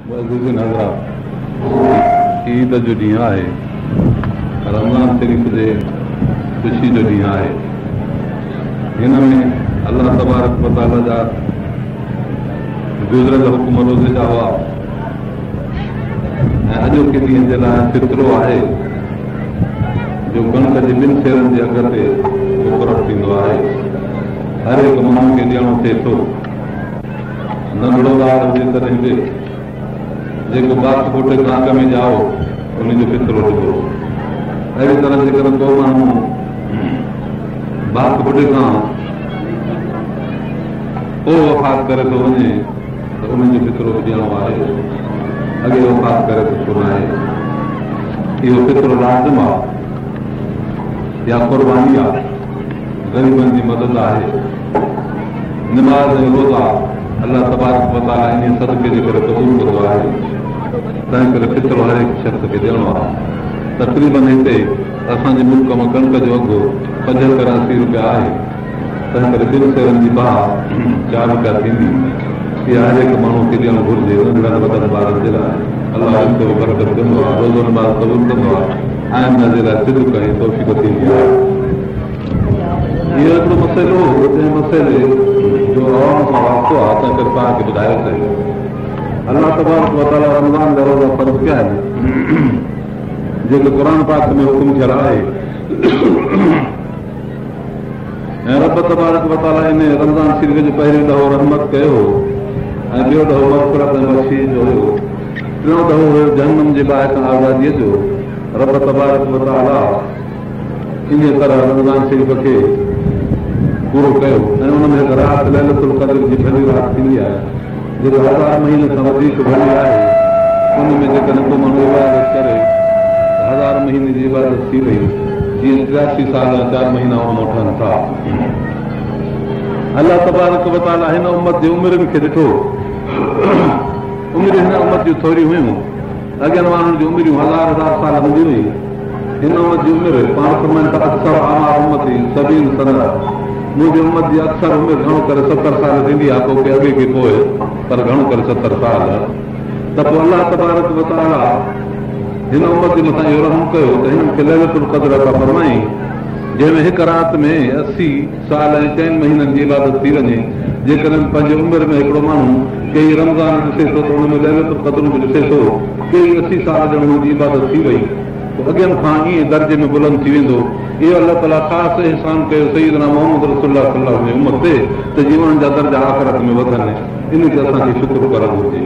معززين حضرات! عيد جو ڏينهن آهي، رمضان شريف جي خوشي جو ڏينهن آهي. هن ۾ الله تبارڪ وتعاليٰ جا گذريل حڪم روزي جا هئا ۽ اڄوڪي ڏينهن جي لاء فطرو آهي جو ڪڻڪ جي ٻن سيرن جي اگهه تي مقرر ٿيندو آهي. هر هڪ ماڻهو کي ڏيڻو ٿئي ٿو. ننڍڙو ٻار هجي تڏهن به جيڪو ٻاک ٻوٽي کان اڳ ۾ ڄائو ان جو فطرو ڏبو. اهڙي طرح جيڪڏهن ڪو ماڻهو باک ٻڍي کان پوء وفات ڪري ٿو وڃي ته ان جو فطرو به ڏيڻو آهي. اڳي وفات ڪري ته ڇو ناهي؟ اهو فطرو لازم آهي يا قرباني آهي، غريبن جي مدد آهي. نماز ۽ روزا الله تبارڪ وتعاليٰ انهيء صدقي جي ڪري قبول ڪندو آهي، تنهنڪري فطرو هر هڪ شخص کي ڏيڻو آهي. تقريباً هتي اسان جي ملڪ ۾ ڪڻڪ جو اگهه 75 80 روپيا آهي، تنهنڪري ٻن سيرن جي بها 4 روپيا ٿيندي. اها هر هڪ ماڻهوء کي ڏيڻ گهرجي، ننڍڙن وڏن ٻارن جي لاء. الله رزق ۾ برڪت ڪندو آهي، روزو نماز قبول ڪندو آهي، آئنده جي لاء صدق ۽ توفيق ٿيندي آهي. اهو هڪڙو مسئلو هو، جنهن مسئلي جو عوام سان واسطو آهي، تنهن ڪري توهان کي ٻڌايوسين. الله تبارڪ وتعاليٰ رمضان جا روزا فرض ڪيا آهن، جيڪي قرآن پاڪ ۾ حڪم ٿيل آهي ۽ رب تبارڪ وتعاليٰ ان رمضان شريف جو پهريون ڏهو رحمت ڪيو هو ۽ ٻيو ڏهو مغفرت ۽ بخشش جو هيو، ٽيون ڏهو هيو جهنم جي باهه کان آزاديء جو. رب تبارڪ وتعاليٰ انهيء طرح رمضان شريف کي پورو ڪيو ۽ ان ۾ هڪ رات ليلة القدر جي ڀلي رات ٿيندي آهي، جيڪا هزار مهيني کان وڌيڪ ڀلي آهي. ان ۾ جيڪڏهن ڪو ماڻهو عبادت ڪري ته هزار مهيني جي عبادت ٿي وئي، جيئن 83 سال ۽ چار مهينا ان مان ٺهن ٿا. الله تبارڪ وتعاليٰ هن امت جي عمرين کي ڏٺو. عمريون هن امت جون ٿوريون هيون. اڳين ماڻهن جون عمريون هزار هزار سال هونديون هيون. هن امت جي عمر، پاڻ فرمائن ٿا، اڪثر اعمار امتي سبعين سنة، منهنجي امت جي اڪثر عمر گهڻو ڪري 70 سال ٿيندي آهي، پوء ڪي اڳي ڪي پوء، پر گهڻو ڪري 70 سال. ته پوء الله تبارڪ وتعاليٰ هن امت جي مٿان اهو رحم ڪيو ته هنن کي ليلة القدر عطا فرمائي، جنهن ۾ هڪ رات ۾ 80 سال ۽ چئن مهينن جي عبادت ٿي وڃي. جيڪڏهن پنهنجي عمر ۾ هڪڙو ماڻهو ڪيئي رمضان ڏسي ٿو ته ان ۾ ليلة القدر به ڏسي ٿو، ڪيئي 80 سال ڄڻ هن جي عبادت ٿي وئي، پوء اڳين کان ائين درجي ۾ بلند ٿي ويندو. اهو الله تعاليٰ خاص احسان ڪيو سيدنا محمد رسول الله صلي الله عليه وسلم جي امت تي ته جيئن انهن جا درجا آخرت ۾ وڌن. ان تي اسان کي شڪر ڪرڻ گهرجي.